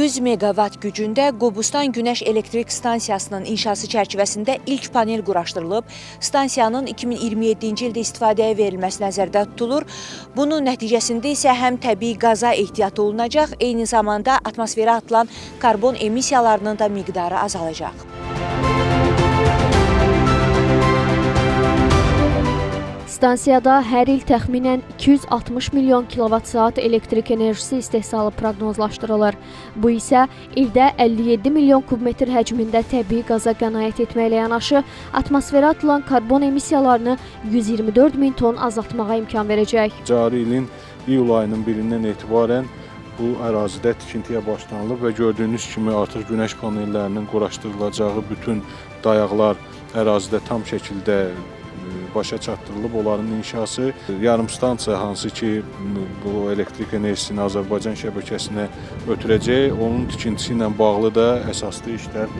100 meqavat gücündə Qobustan Günəş Elektrik Stansiyasının inşası çərçivəsində ilk panel quraşdırılıb. Stansiyanın 2027-ci ildə istifadəyə verilməsi nəzərdə tutulur. Bunun nəticəsində isə həm təbii qaza ehtiyat olunacaq, eyni zamanda atmosferə atılan karbon emissiyalarının da miqdarı azalacaq. Stansiyada hər il təxminən 260 milyon kilovat-saat elektrik enerjisi istehsalı proqnozlaşdırılır. Bu isə ildə 57 milyon kubmetr həcmində təbii qaza qənaət etməklə yanaşı, atmosferə atılan karbon emissiyalarını 124 min ton azaltmağa imkan verəcək. Cari ilin iyul ayının 1-dən etibarən bu ərazidə tikintiyə başlanılıb və gördüyünüz kimi artıq günəş panellərinin quraşdırılacağı bütün dayaqlar ərazidə tam şəkildə başa çatdırılıb, onların inşası. Yarımstansiya hansı ki bu elektrik enerjisini Azərbaycan şəbəkəsinə ötürəcək, onun tikintisi ilə bağlı da əsaslı işlər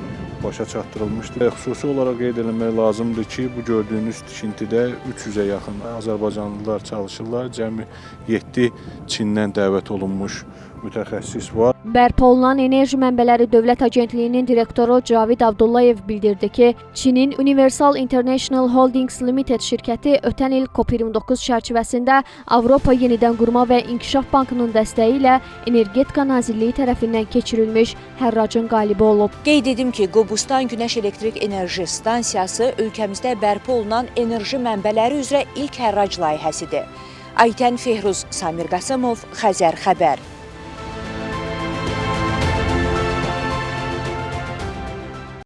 başa çatdırılmışdır. Xüsusi olaraq qeyd eləmək lazımdır ki, bu gördüyünüz tikintidə 300-ə yaxın azərbaycanlılar çalışırlar. Cəmi 7 Çindən dəvət olunmuş mütəxəssis var. Bərpa olunan Enerji Mənbələri Dövlət Agentliyinin direktoru Cavid Abdullayev bildirdi ki, Çinin Universal International Holdings Limited şirkəti ötən il COP29 çərçivəsində Avropa Yenidən Qurma və İnkişaf Bankının dəstəyi ilə Energetika Nazirliyi tərəfindən keçirilmiş hərracın qalibi olub. Qeyd edim ki, Qobustan Günəş Elektrik Enerji Stansiyası ölkəmizdə bərpa olunan enerji mənbələri üzrə ilk hərrac layihəsidir. Aytən Fehruz, Samir Qasımov, Xəzər Xəbər.